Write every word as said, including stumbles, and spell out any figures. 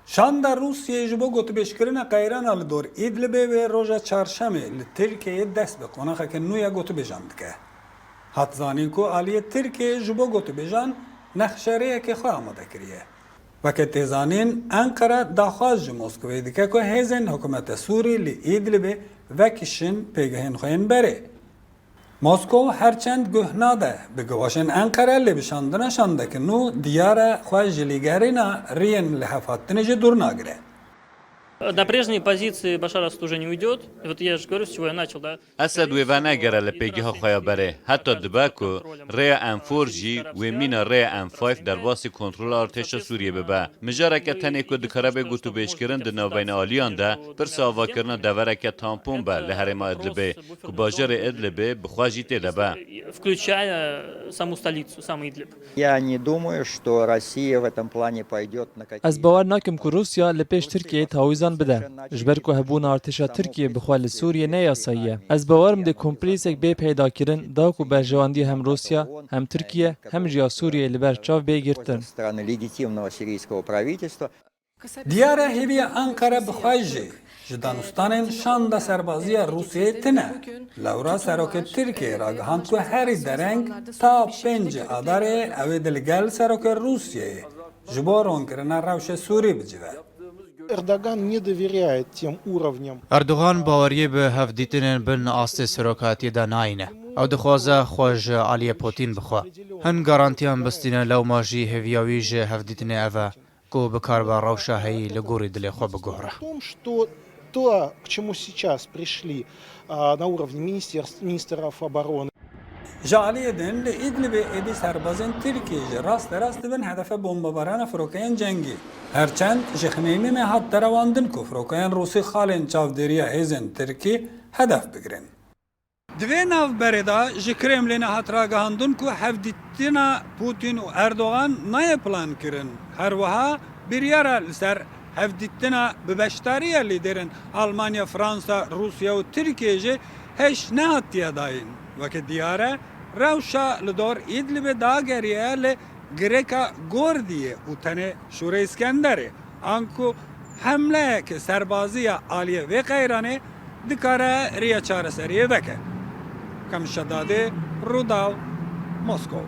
Şanda Rûsyayê ji bo gotûbêjkirina qeyrana li dor Îdlibê wê roja çarşemê li Tirkiyeyê dest bi qonaxeke nû ya gotûbêjan dike. Hat zanîn ku aliyê Tirkiyeyê ji bo gotûbêjan nexşerêyekê xwe amade kiriye. Weke tê zanîn, Enqere daxwaz ji Moskovê dike ku hêzên hikûmeta Sûrî li Îdlibê vekişin pêgehên xwe yên berê. Moskow her çend guh nade bi givaşên Enqere, lê bi şandina şandeke nû diyar e xwe ji lîgerîna riyên lihevhatinê jî dûr nagire. До прежней позиции Башар Асад уже не уйдет. Вот я же говорю, с чего я начал, да? Esed wê venegere li pêgeha xwe ya berê, heta dibe ku rêya M four jî wê mîna rêya M five derbasî kontrola artêşa Sûriyê bibe. Mijareke tenê ku dikare bê gotûbêjkirin di navbeyna aliyan de, pirsa avakirina devereke tampon be li herêma Idlibê, ku bajarê Idlibê bi xwe jî tê de be. Включая саму столицу, сам Идлиб. Я не думаю, что Россия в этом плане пойдет на какие-то... Ez bawer nakim ku Rûsya li pêş Tirkiyeyê tawîzan bide, ji ber ku hebûna artêşa Tirkiyê bi xwe li Sûriyê ne yasayî ye. Ez bawer im dê komprîsek bê peydakirin, da ku berjewendiya hem Rûsya, hem Tirkiye, hem jî ya Sûriyeyê li ber çav bê girtin. Со стороны легитимного сирийского правительства. Diyar e hêviya Enqere bi xwe jî ji danûstanên şanda serbazî ya Rûsyayê tune. Lewra serokê Tirkiyeyê ragihand ku herî dereng ta pêncî Adarê ew ê di li gel serokê Rûsyayê ji bo ronkirina rewşa Sûrî bicive. Эрдоган не доверяет тем уровням. Erdogan baweriyê bi hevdîtinên bin astê serokatiyê de nayîne. Ew dixwaze xwe ji aliyê Putin bixwe. Hin garantiyan bistîne, lewma jî hêviya wî ji hevdîtinê ev e ku bikaribe rewşa heyî li gorî dilê xwe biguhere. О том, что то, к чему сейчас пришли а, на уровне министерств, министров обороны. Ji aliyê din li Îdlibê êdî serbazên Tirkiyê jî rasterast dibin hedefa bombebarana firokeyên cengî. Her çend ji Xmeymîmê hat derewandin ku firokeyên Rûsî xalên çavdêriya hêzên Tirkî hedef bigirin. Di vê navberê de ji Kremlînê hat ragihandin ku hevdîtina Putin û Erdogan nayê plankirin. Her wiha biryara li ser hevdîtina bi beşdariya lîderên Almanya, Fransa, Rûsya û Tirkiyeyê jî hêj nehatiye dayîn. Weke diyar e, rewşa li dor Îdlibê dageriye li girêka Gordiyê û tenê Şûrê Îskenderê, anku hemleyeke serbazî ya aliyê vê qeyranê dikare riya çareseriyê veke. Kamil Şedadê, Rûdaw, Moskov.